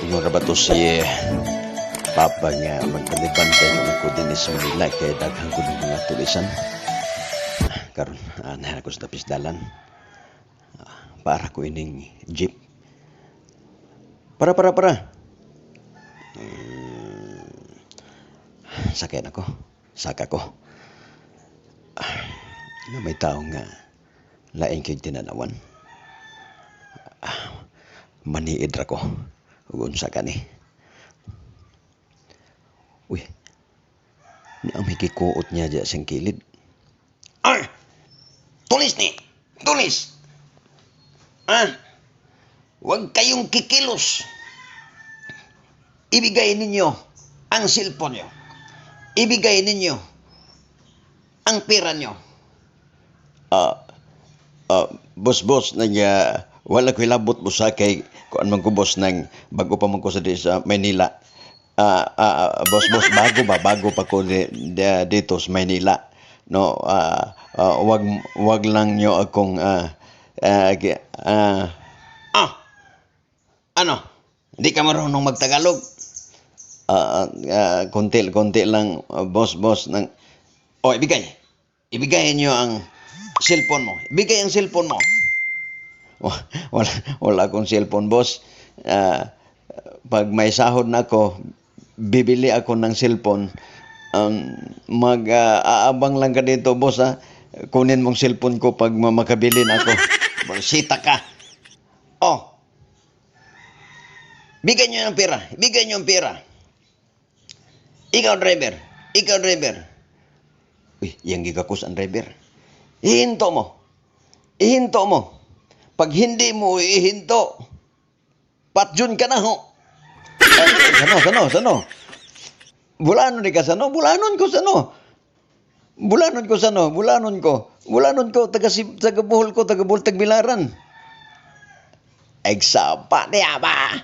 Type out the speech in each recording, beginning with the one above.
Ingon ra ba to si Papa nga magbantay-bantay man ako dinhi sa Manila kay daghan ko ng mga tulisan. Karon naa ko sa dapis dalan. Para ko ining jeep. Para, para, para. Sakay na ko. Saka ko. Na may tao nga lain kay tinanawan. Maniid ra ko. Ug unsa kani? Uy. Naa may gikuot niya diya sa kilid. Ay! Tulis ni! Tulis! Ah! Huwag kayong kikilos. Ibigay ninyo ang cellphone nyo. Ibigay ninyo ang pera nyo. Ah, boss, boss, nag, wala ko'y labot mo sa kay kuan man ko, boss, nang bago pa man ko sa di sa Maynila. Ah, boss, boss, bago ba? Bago pa ko dito sa Maynila. No, wag lang nyo akong ano? Hindi ka marunong magtagalog? Ah, konti konti lang, boss, boss, nang. Oh, ibigay. Ibigay niyo ang cellphone mo. Ibigay ang cellphone mo. Oh, wala wala akong cellphone, boss. Pag may sahod na ako, bibili ako ng cellphone. Mag aabang lang ka dito, boss, ha. Kunin mong cellphone ko pag makabili na ako. Sita ka. Oh. Bigyan niyo ng pera. Bigyan niyo ng pera. Ikaw, driver. Ikaw, driver. Uy, iyang gigakos ang driver. Ihinto mo. Ihinto mo. Pag hindi mo ihinto, patyon ka na ho. Ay, sano, sano, sano? Bulanon di ka sano? Bulanon ko sano? Bulanon ko sano? Bulanon ko. Bulanon ko, taga Bohol ko, taga Bohol, Tagbilaran. Eksapa niya ba?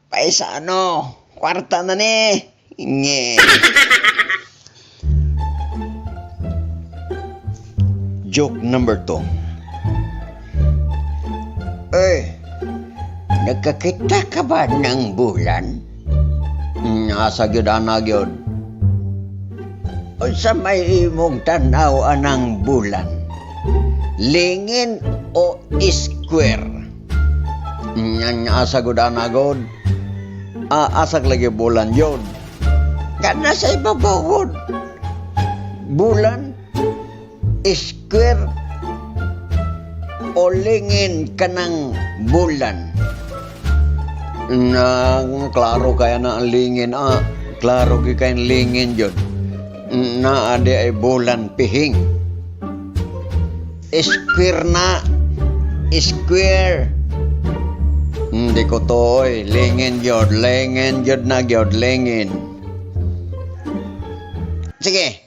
Paisa ano? Kwarta na ni. Nge. Joke number 2. Eh, nakakita ka ba ng bulan? Asa gyud ana gyud? Unsa may imong tanaw anang bulan? Lingin o square? Asa gud ana gud? Ah, asa lagi bulan yun? Kana sa ibabaw gud. Bulan, square o lingin kanang bulan? Na, klaro kaya na ang lingin ah. Klaro gyud kay lingin jud. Na adi ay bulan pihing. Square na. Square. Hindi ko to oy, lingin jud, lingin jud na jud, lingin. Sige.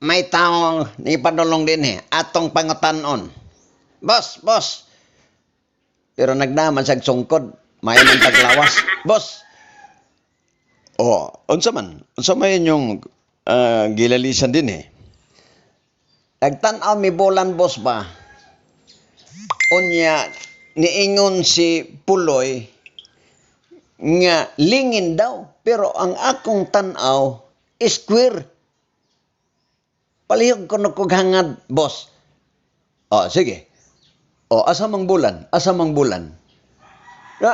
May taong ipadulong din eh. Atong pangutanon. Boss, boss. Pero nagnaman sa sungkod, may man taglawas. Boss. Oh, unsa man? Unsa may inyong gilalisan din eh? Nagtan-aw mi bulan, boss ba? Unya, niingon si Puloy nga lingin daw. Pero ang akong tan-aw, square. Palihog ko na kog hangad, boss. Oh, sige. Oh, asa mang bulan? Asa mang bulan? Na,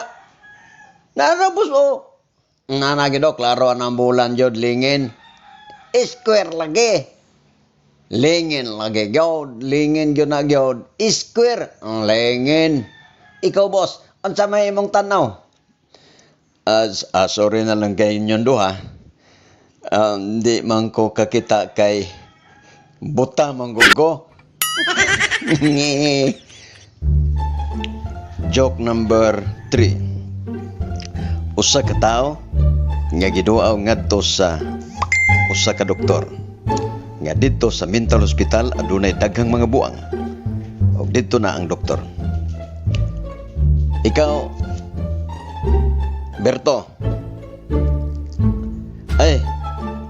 na, boss, oh. Nga na gid, klaro ang bulan jud lingin. Square lagi. Lingin lagi gyud, lingin gyud na gyud. Square, ang lingin. Ikaw, boss, unsa may imong tanaw? Sorry na lang kay inyong duha. Hindi man ko kakita kay buta manggugo. Joke number 3. Usa ka tawo nga giduaw ngadto sa usa ka doktor. Nga didto sa mental hospital adunay daghang mga buang. Og didto na ang doktor. Ikaw, Berto. Ay,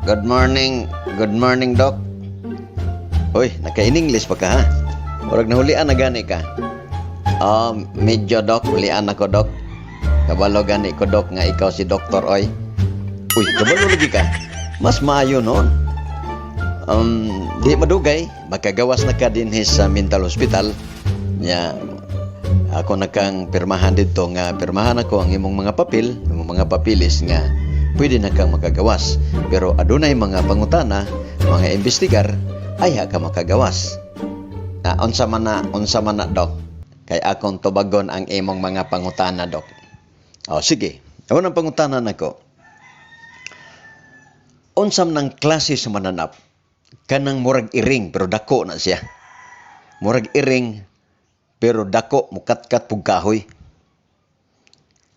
Good morning, doc. Oy, naka-in-English pa ka ha? Murag nahulian na gani ka. Oh, medyo, doc, hulian ako, doc. Kabalo gani ko, Dok, nga ikaw si doktor oy. Uy, kabalo lagi ka. Mas maayo noon. Di madugay, makagawas na ka dinhi sa mental hospital. Nya, ako na kang pirmahan didto nga pirmahan ako ang imong mga papel, imong mga papilis nga pwede na kang makagawas. Pero adunay mga pangutana, mga imbestigar, ayha ka makagawas. Ah, unsa man na, Dok? Kay akong tubagon ang imong mga pangutana, Dok. O, sige. Unang pangutana nako. Unsa man ang klase sa mananap? Kanang murag iring pero dako na siya. Murag iring pero dako, mukatkat pug kahoy.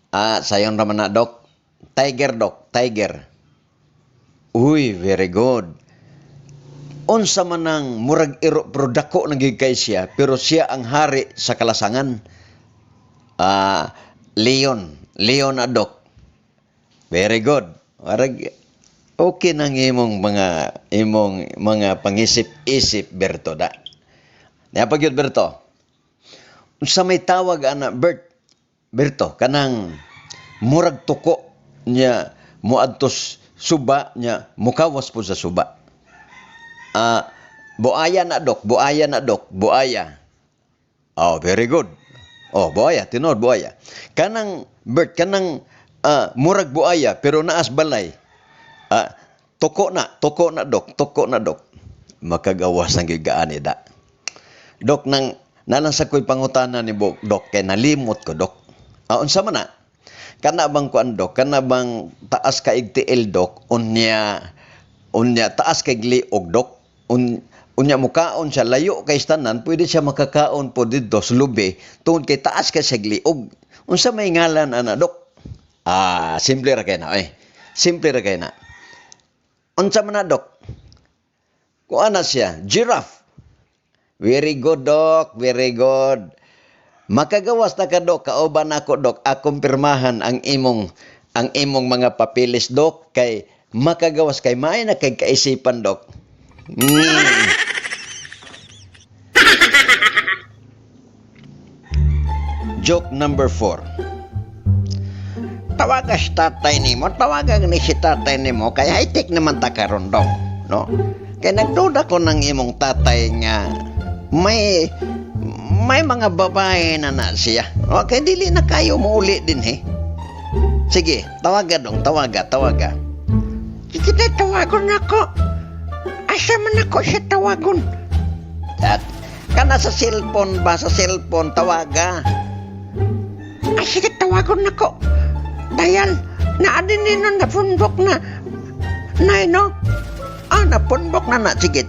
Ah, sayon ra man na, Dok. Tiger, Dok, tiger. Uy, very good. Unsa man ang murag iro pero dako na gyud kay siya, pero siya ang hari sa kalasangan? Ah, leon. Leon na, Dok. Very good. Warag okay nang imong mga pangisip-isip, Berto da. Niya pa gyud, Berto. Unsa may tawag ana, Bert? Berto, kanang murag tuko nya moadtos suba nya mukawas po sa suba. Ah, buaya na, Dok, buaya na, Dok, buaya. Oh, very good. Oh, buaya, tinuod buaya. Kanang Bert, kanang murag buaya pero naas balay. Ah, tuko na, Dok, tuko na, Dok. Makagawas ang gigaan da. Dok, nang nalang sa ko'y pangutana ni Bok, Dok, kay nalimot ko, Dok. Ah, unsa man na? Kana bang kuan, Dok? Kana bang taas kaig tiil, Dok? Unya taas kay liog, Dok? Unya mukaon siya layo kay tanan, pwede siya makakaon po didto sa lubi tungod kay taas kay siya liog. Unsa may ngalan ana, Dok? Ah, simple ra kay na eh. Simple ra kay na. Unsa man na, Dok? Kuan na siya, giraffe. Very good, Dok. Very good. Makagawas na ka, Dok. Kauban ako, Dok. Akong pirmahan ang imong mga papilis, Dok, kay makagawas kay maay na kay kaisipan, Dok. Joke number 4. Tawaga si tatay nimo, tawagan ni si tatay nimo kay high-tech naman ta karon, dong, no? Kay nagduda ko ng imong tatay nga may mga babae na na siya. O, kay dili na kayo muuli din eh. Sige, tawaga dong, tawaga, tawaga. Sige na, tawagon ako. Asa man ako siya tawagon? At kana sa cellphone ba, sa cellphone tawaga. Ay, sige, tawagon ako. Dial, naa din nino na phonebook na. Nay, no? Ah, na phonebook na na. Sige,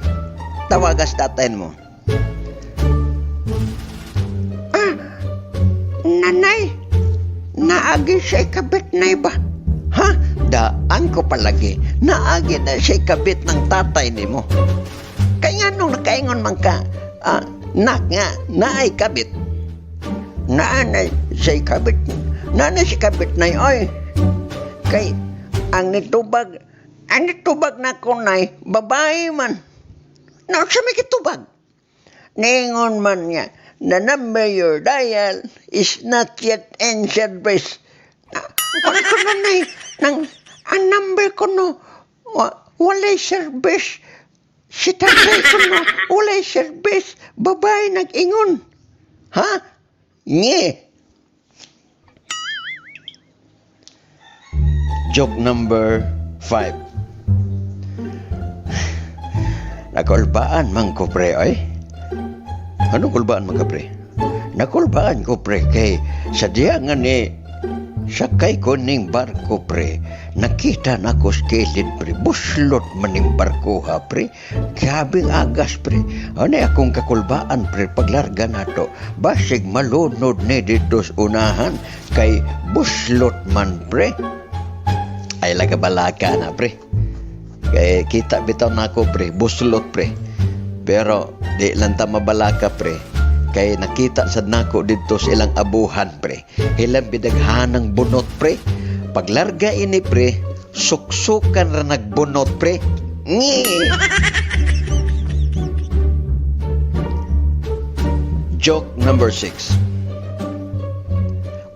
tawaga sa tatay mo. Ah, nanay, naagi siya ikabit na ba? Ha? Daan ko palagi. Naagi na siya kabit ng tatay nimo. Kaya nung nakaingon man ka, nak nga, naay kabit. Naanay siya ikabit. Naanay siya kabit na oy. Kay, ang nitubag na ko nay, babae man. Na siya may kitubag. Ningon man niya, "The number your dial is not yet in service." Na, wala ko na nay, nang, ang number ko no, walay service. Si tatay ko no, walay service. Babae nag-ingon. Ha? Nge. Joke number 5. Nakulbaan man ko, pre, ay. Ano kulbaan man ka, pre? Nakulbaan ko, pre, kay sa diya nga ni sakay ko ning barko, pre. Nakita na ko sa kilid, pre. Buslot man ning barko, ha, pre. Grabing agas, pre. Ano akong kakulbaan, pre, paglarga nato. Basig malunod ni dito sa unahan kay buslot man, pre. Ay, laga balaka na, pre. Kay kita bitaw na ako, pre, buslot, pre. Pero di lang ta mabalaka, pre. Kay nakita sad nako didto sa ilang abuhan, pre. Ilang bidaghanang bunot, pre. Paglarga ini, pre, suksukan ra nagbunot, pre. Ngi. Joke number 6.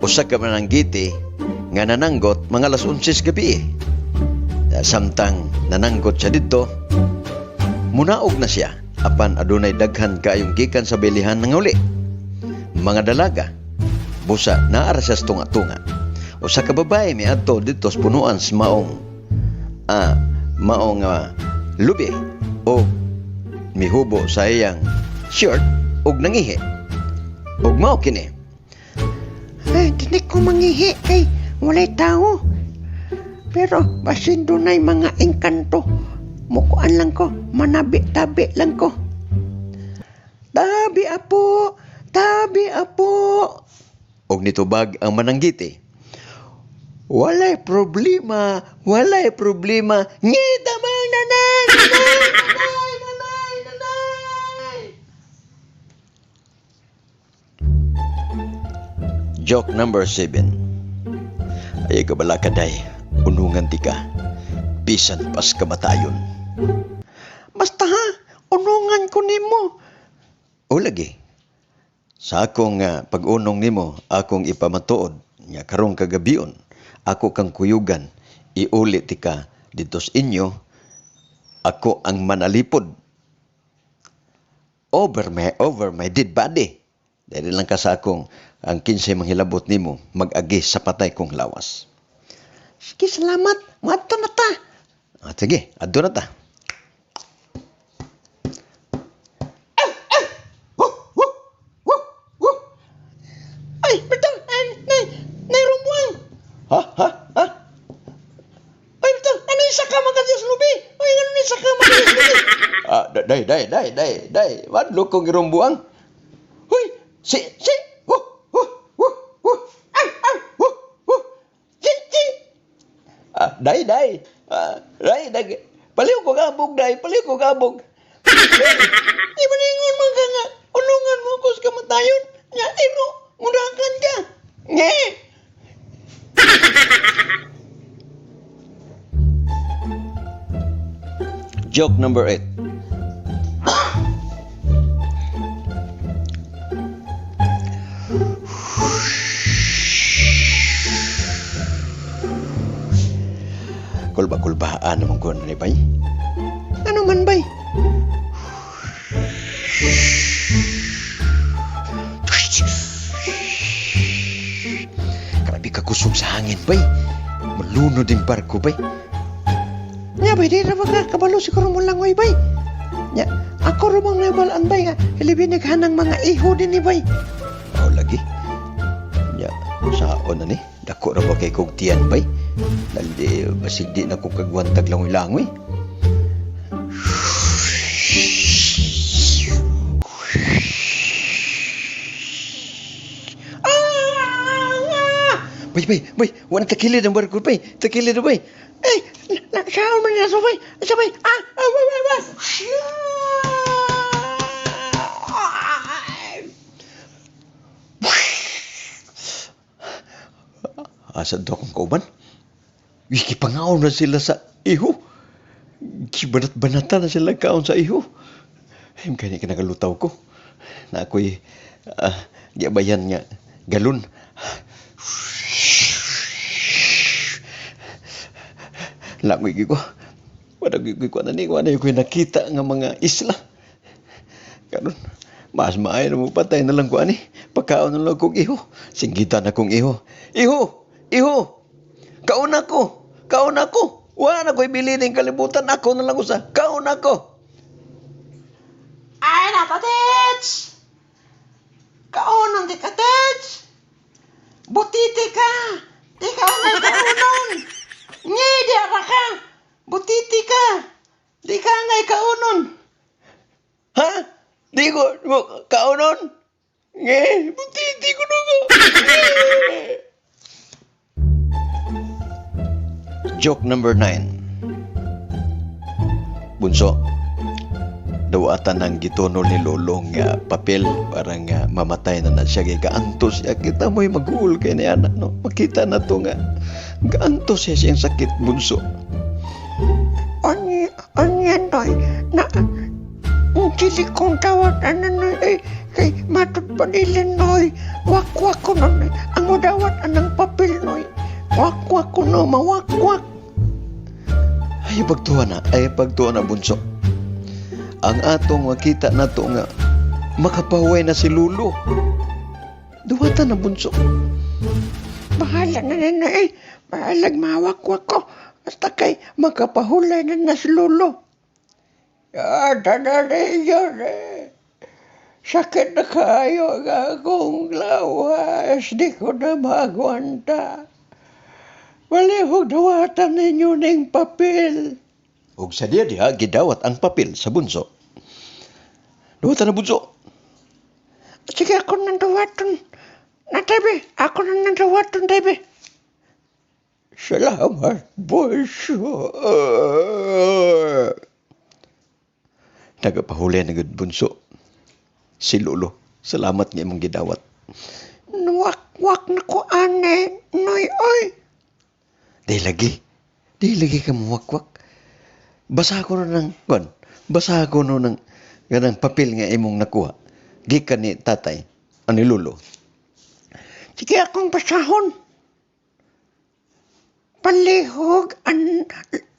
Usa ka mananggiti nga nananggot mga alas 11 gabi. Samtang nananggot siya didto, munaog na siya apan adunay daghan kaayong gikan sa bilihan nanguli. Mga dalaga, busa naa ra siya sa tunga-tunga. Usa ka babae miadto didto sa punuan sa maong lubi o mihubo sa iyang shirt og nangihi. Og mao kini. Ay, dili ko mangihi kay walay tao. Pero basin dunay mga engkanto. Mukuan lang ko, manabi-tabi lang ko. Tabi apo, tabi apo. Og nitubag ang mananggiti. Walay problema, walay problema. Ngita mang nanay, nanay, nanay, nanay, nanay. Joke number 7. Ay kabala ka day, unungan ti ka. Bisan pas kamatayon. Basta ha, unungan ko nimo. O lagi. Sa akong pag-unong nimo, akong ipamatuod nga karong kagabion, ako kang kuyugan, iuli ti ka didto sa inyo, ako ang manalipod. Over my dead body. Dili lang ka sa akong ang kinsay manghilabot nimo mag-agi sa patay kong lawas. Sige, salamat. Muadto na ta. Sige, adto na ta. Ay, bitaw, ay, nay, nay rumbuang. Ha? Ha? Ha? Ay, bitaw, ano yung saka magkadiyos lubi? Ay, ano yung saka magkadiyos lubi? Day, day, day, day, day. Wadlo kong girumbuang. Huy, si, si, huh, huh, huh, huh, Ay, ay, huh, huh. si, si. Day, day. Day, day. Paliw ko gabog, day. Paliw ko gabog. Di ba ningon man ka nga, unungan mo ko sa kamatayon? Nga, iro, mudakan ka. Nge. Joke number 8. Kulba-kulbaan naman ko ni bay. Ano man bay? Grabe ka kusog sa hangin, bay. Malunod yung barko, bay. Nya bay, di ra ba ka kabalo siguro mo langoy bay? Nya, ako ra bang nabalaan bay nga hilibinig hanang mga iho din ni bay. Oh, lagi. Nya, saon na ni. Dako ra ba kay kog tiyan, bay? Dali, basig di na ko kagwantag langoy-langoy. Ah! Bay, bay, bay, wala takilid ang barko, bay. Takilid, bay. Ay, na, saon man na sabay, sabay. Ah, ah, bay, bay, bay. Asa do akong kauban? Wiki pangaon na sila sa iho. Gibanat-banata na sila kaon sa iho. Ay, kanya kinakalutaw ko. Na ako'y giabayan nga galon. Langoy gyud ko. Wala gyud ko na ni, wala ko nakita nga mga isla. Karon mas maayo na mo patay na lang ko ani. Pagkaon na lang kong iho. Singgitan na kong iho. Iho! Iho! Kaon ako! Kaon ako! Wala na ko'y bilin ng kalibutan. Ako na lang usa. Kaon ako! Ay, natatits! Kaonon di ka, Tits! Butiti ka! Di ka angay kaunon! Ngi, di ara ka! Butiti ka! Di ka angay kaunon! Ha? Di ko mo kaunon? Nge, butiti ko na ko. Joke number 9. Bunso, dawatan ang gitunol ni Lolo nga papel para nga mamatay na na siya kay gaantos siya. Kita mo'y mag-uul kay ni anak, no? Makita na to nga gaantos siya siyang sakit, bunso. Onye, onye, noy, na, dili kong tawag, ano, noy, ay, kay matod pa nila, noy, wakwak ko, noy, ang udawat anang papel, noy. Wakwak ko no, mawakwak. Ay pagtuwa na, ay pagtuwa na, bunso. Ang atong makita nato nga makapahuway na si Lulo. Duwata na, bunso. Bahala na na eh. Bahalag mawakwak ko. Basta kay makapahulay na na si Lolo. Ah, tanari yun eh. Sakit na kayo ang akong lawas. Di ko na magwanta. Palihog dawatan ninyo ning papel. Ug sa diya diha gidawat ang papel sa bunso. Duwata na, bunso. Sige, ako nang dawaton. Na, tabi. Ako na nang dawaton, tabi. Salamat, bunso. Nagapahulay na gud, bunso, si Lolo. Salamat nga imong gidawat. Nuwak-wak na ko, ane. Noy, oy. Di lagi. Di lagi ka muwakwak. Basa ko no ng, kon, basa ko no ng ganang papel nga imong nakuha. Gikan ni tatay, ani Lolo. Sige, akong basahon. Palihog ang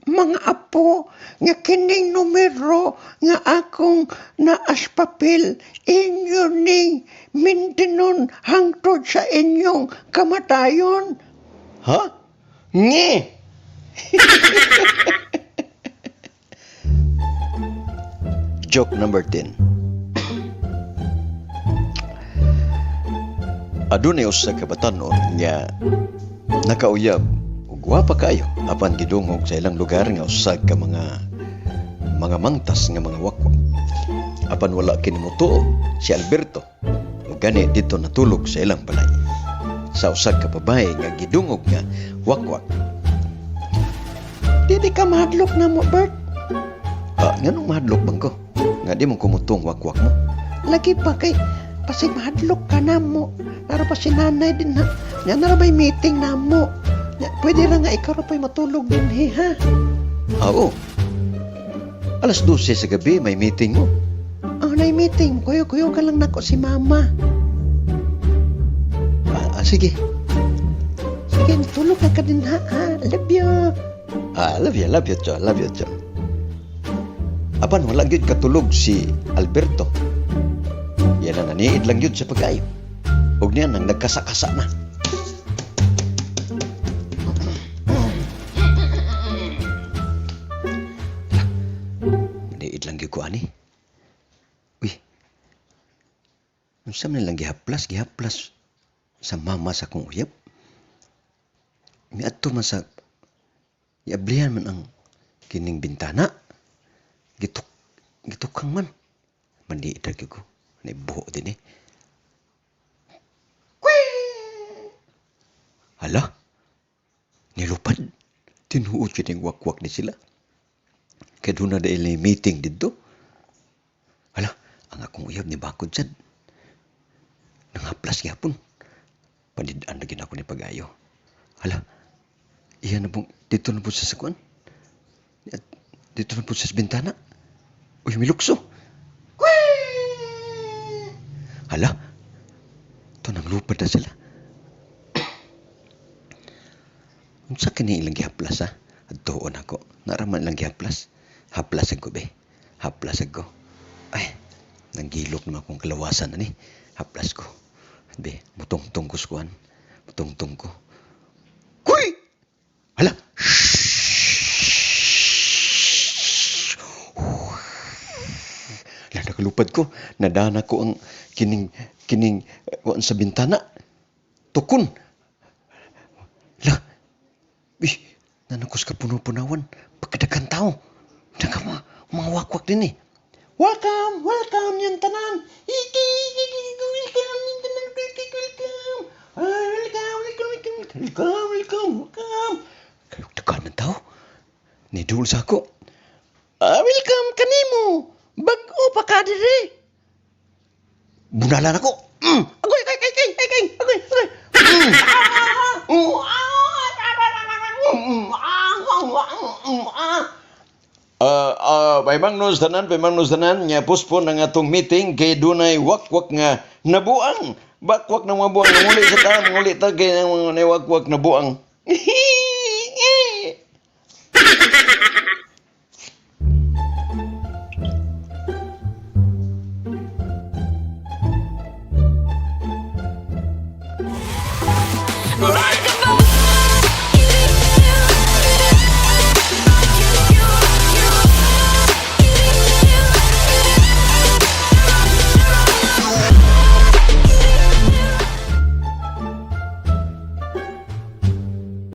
mga apo nga kining numero nga akong naas papel inyo ning mintinon hangtod sa inyong kamatayon. Ha? Nge! Joke number 10. Adunay usa ka batan-on nga nakauyab ug gwapa kaayo apan gidungog sa ilang lugar nga usa ka mga mangtas nga mga wakwak. Apan wala kini motuo si Alberto ug gani didto natulog sa ilang balay sa usa ka babae nga gidungog nga wakwak. Dili ka mahadlok na mo, Bert. Ah, nganong mahadlok bang ko? Nga di mo kumutong wakwak mo. Lagi pa kay pasig mahadlok ka na mo. Nara pa si nanay din ha. Nya nara may meeting na mo. Nya, pwede ra nga ikaw ra pa'y matulog din he, ha. Ah, oo. Alas 12 sa gabi may meeting mo. Oh, nay meeting. Kuyo-kuyo ka lang nako si mama. Ah, ah, sige. Sige, tulog na ka din ha. Ha? Love you. Ah, love you, love you, cho, love you, cho. Apan wala gyud katulog si Alberto. Yan ang naniid lang gyud sa pag-ayo. Ug niya nang nagkasa-kasa na. Naniid lang gyud ko ani. Uy. Unsa man lang gihaplas, gihaplas sa mama sa akong uyab. Miadto man sa iablihan man ang kining bintana. Gituk gitukang man. Mandiid ra gyud ko. Naibuho din eh. Hala, nilupad. Tinuod yun yung wakwak ni sila. Kaya doon na dahil meeting dito. Hala, ang akong uyab ni bakod sad. Nangaplas gyapon. Panidaan na gid ako ni pag-ayo. Hala, iya na pong, dito na po sa sakuan. Dito na po sa bintana. Uy, milukso. Hala, ito nang lupad na sila. Unsa kani ilang gihaplas ha? Adtuon ako. Naraman ilang gihaplas. Haplas ko be. Haplas ko. Ay, nanggilok naman akong kalawasan na ni. Haplas ko. Be, mutungtong ko skuan. Mutungtong ko. Kuy! Hala! Hala, nakalupad ko. Nadana ko ang kining kining kuan sa bintana. Tukon. Hala! Ih, nanakos ka puno-punawan. Pagkadagan tao. Daga mga, mga wakwak din eh. Welcome, welcome yung tanan. Iki, iki, iki, welcome yung tanan. Welcome, welcome. Ah, welcome, welcome, welcome, welcome, welcome, welcome. Kayong ng tao. Nidul sa ako. Ah, welcome kanimo. Bag-o pa ka dire. Bunalan ako. Agoy, agoy, agoy, agoy, agoy, agoy, agoy. Ah, ah, paimangnos tanan, paimangnos tanan nga postpone ang atong meeting kay dunay wakwak nga nabuang. Bakwak na mga buang muli sa ta, muli ta kay mga wakwak na buang.